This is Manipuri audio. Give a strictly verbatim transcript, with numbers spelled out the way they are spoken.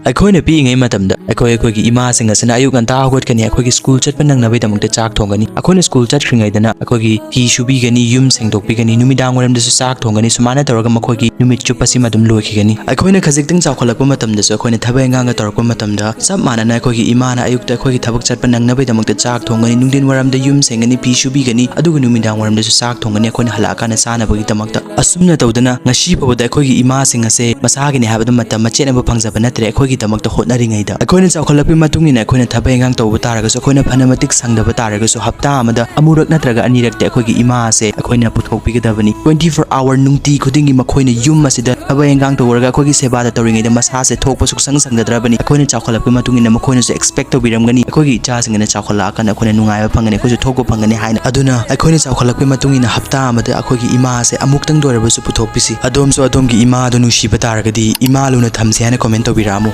ꯑꯩꯈꯣꯏꯅ ꯄꯤꯛꯏꯉꯩ ꯃꯇꯝꯗ ꯑꯩꯈꯣꯏ, ꯑꯩꯈꯣꯏꯒꯤ ꯏꯃꯥꯁꯤꯡ ꯑꯁꯤꯅ ꯑꯌꯨꯛ ꯉꯟꯇꯥ ꯍꯧꯒꯠꯀꯅꯤ, ꯑꯩꯈꯣꯏꯒꯤ ꯁ꯭ꯀꯨꯜ ꯆꯠꯄ ꯅꯪꯅꯕꯒꯤꯗꯃꯛꯇ ꯆꯥꯛ ꯊꯣꯡꯒꯅꯤ꯫ ꯑꯩꯈꯣꯏꯅ ꯁ꯭ꯀꯨꯜ ꯆꯠꯈ꯭ꯔꯤꯉꯩꯗꯅ ꯑꯩꯈꯣꯏꯒꯤ ꯐꯤ ꯁꯨꯕꯤꯒꯅꯤ, ꯌꯨꯝ ꯁꯦꯡꯗꯣꯛꯄꯤꯒꯅꯤ, ꯅꯨꯃꯤꯗꯥꯡ ꯋꯥꯏꯔꯝꯗꯁꯨ ꯆꯥꯛ ꯊꯣꯡꯒꯅꯤ꯫ ꯁꯨꯃꯥꯏꯅ ꯇꯧꯔꯒ ꯃꯈꯣꯏꯒꯤ ꯅꯨꯃꯤꯠ ꯆꯨꯞꯄꯁꯤꯃ ꯑꯗꯨꯝ ꯂꯣꯏꯈꯤꯒꯅꯤ꯫ ꯑꯩꯈꯣꯏꯅ ꯈꯖꯤꯛꯇꯪ ꯆꯥꯎꯈꯠꯂꯛꯄ ꯃꯇꯝꯗꯁꯨ, ꯑꯩꯈꯣꯏꯅ ꯊꯕꯛ ꯏꯟꯈꯥꯡꯒ ꯇꯧꯔꯛꯄ ꯃꯇꯝꯗ, ꯆꯞ ꯃꯥꯟꯅꯅ ꯑꯩꯈꯣꯏꯒꯤ ꯏꯃꯥꯅ ꯑꯌꯨꯛꯇ ꯑꯩꯈꯣꯏꯒꯤ ꯊꯕꯛ ꯆꯠꯄ ꯅꯪꯅꯕꯒꯤꯗꯃꯛꯇ ꯆꯥꯛ ꯊꯣꯡꯒꯅꯤ, ꯅꯨꯡꯊꯤꯟ ꯋꯥꯏꯔꯝꯗ ꯌꯨꯝ ꯁꯦꯡꯒꯅꯤ, ꯐꯤ ꯁꯨꯕꯤꯒꯅꯤ, ꯑꯗꯨꯒ ꯅꯨꯃꯤꯗꯥꯡ ꯋꯥꯏꯔꯝꯗꯁꯨ ꯆꯥꯛ ꯊꯣꯡꯒꯅꯤ ꯑꯩꯈꯣꯏꯅ ꯍꯜꯂꯛꯑꯀꯥꯟꯗ ꯆꯥꯅꯕꯒꯤꯗꯃꯛꯇ꯫ ꯑꯁꯨꯝꯅ ꯇꯧꯗꯅ ꯉꯁꯤ ꯐꯥꯎꯕꯗ ꯑꯩꯈꯣꯏꯒꯤ ꯏꯃꯥꯁꯤꯡ ꯑꯁꯦ ꯃꯁꯥꯒꯤꯅꯤ ꯍꯥꯏꯕꯗ ꯃꯇꯝ ꯃꯆꯦꯠ ꯑꯃ ꯐꯪꯖꯕ ꯅꯠꯇ꯭ꯔꯦ꯫ ꯑꯩꯈꯣꯏꯒꯤꯗꯃꯛꯇ ꯍꯣꯠꯅꯔꯤꯉꯩꯗ, ꯑꯩꯈꯣꯏꯅ ꯆꯥꯎꯈꯠꯂꯛꯄꯒꯤ ꯃꯇꯨꯡ ꯏꯟꯅ ꯑꯩꯈꯣꯏꯅ ꯊꯕꯛ ꯏꯟꯈꯥꯡ ꯇꯧꯕ ꯇꯥꯔꯒꯁꯨ, ꯑꯩꯈꯣꯏꯅ ꯐꯅ ꯃꯇꯤꯛ ꯁꯪꯗꯕ ꯇꯥꯔꯒꯁꯨ, ꯍꯞꯇꯥ ꯑꯃꯗ ꯑꯃꯨꯔꯛ ꯅꯠꯇ꯭ꯔꯒ ꯑꯅꯤꯔꯛꯇꯤ ꯑꯩꯈꯣꯏꯒꯤ ꯏꯃꯥ ꯑꯁꯦ ꯑꯩꯈꯣꯏꯅ ꯄꯨꯊꯣꯛꯄꯤꯒꯗꯕꯅꯤ꯫ Twenty four hour ꯅꯨꯡꯇꯤ ꯈꯨꯗꯤꯡꯒꯤ ꯃꯈꯣꯏꯅ ꯌꯨꯝ ꯑꯁꯤꯗ ꯊꯕꯛ ꯏꯟꯈꯥꯡ ꯇꯧꯔꯒ ꯑꯩꯈꯣꯏꯒꯤ ꯁꯦꯕꯥꯗ ꯇꯧꯔꯤꯉꯩꯗ ꯃꯁꯥꯁꯦ ꯊꯣꯛꯄ ꯁꯨꯛꯁꯪ ꯁꯪꯖꯗ꯭ꯔꯕꯅꯤ꯫ ꯑꯩꯈꯣꯏꯅ ꯆꯥꯎꯈꯠꯂꯛꯄꯒꯤ ꯃꯇꯨꯡ ꯏꯟꯅ ꯃꯈꯣꯏꯅꯁꯨ expect ꯇꯧꯕꯤꯔꯝꯒꯅꯤ꯫ ꯑꯩꯈꯣꯏꯒꯤ ꯏꯆꯥꯁꯤꯡ ꯑꯁꯤ ꯆꯥꯎꯈꯠꯂꯛꯑꯀꯥꯟꯗ ꯑꯩꯈꯣꯏꯅ ꯅꯨꯡꯉꯥꯏꯕ ꯐꯪꯒꯅꯤ, ꯑꯩꯈꯣꯏꯁꯨ ꯊꯣꯛꯄ ꯐꯪꯒꯅꯤ ꯍꯥꯏꯅ꯫ ꯑꯗꯨꯅ ꯑꯩꯈꯣꯏꯅ ꯆꯥꯎꯈꯠꯂꯛꯄꯒꯤ ꯃꯇꯨꯡ ꯏꯟꯅ ꯍꯞꯇꯥ ꯑꯃꯗ ꯑꯩꯈꯣꯏꯒꯤ ꯏꯃꯥ ꯑꯁꯦ ꯑꯃꯨꯛꯇꯪꯗ ꯑꯣꯏꯔꯕꯁꯨ ꯄꯨꯊꯣꯛꯄꯤꯁꯤ꯫ ꯑꯗꯣꯝꯁꯨ ꯑꯗꯣꯝꯒꯤ ꯏꯃꯥ ꯑꯗꯨ ꯅꯨꯡꯁꯤꯕ ꯇꯥꯔꯒꯗꯤ ꯏꯃꯥ ꯂꯨꯅ ꯊꯝꯁꯤ ꯍꯥꯏꯅ comment ꯇꯧꯕꯤꯔꯛꯑꯝꯃꯨ꯫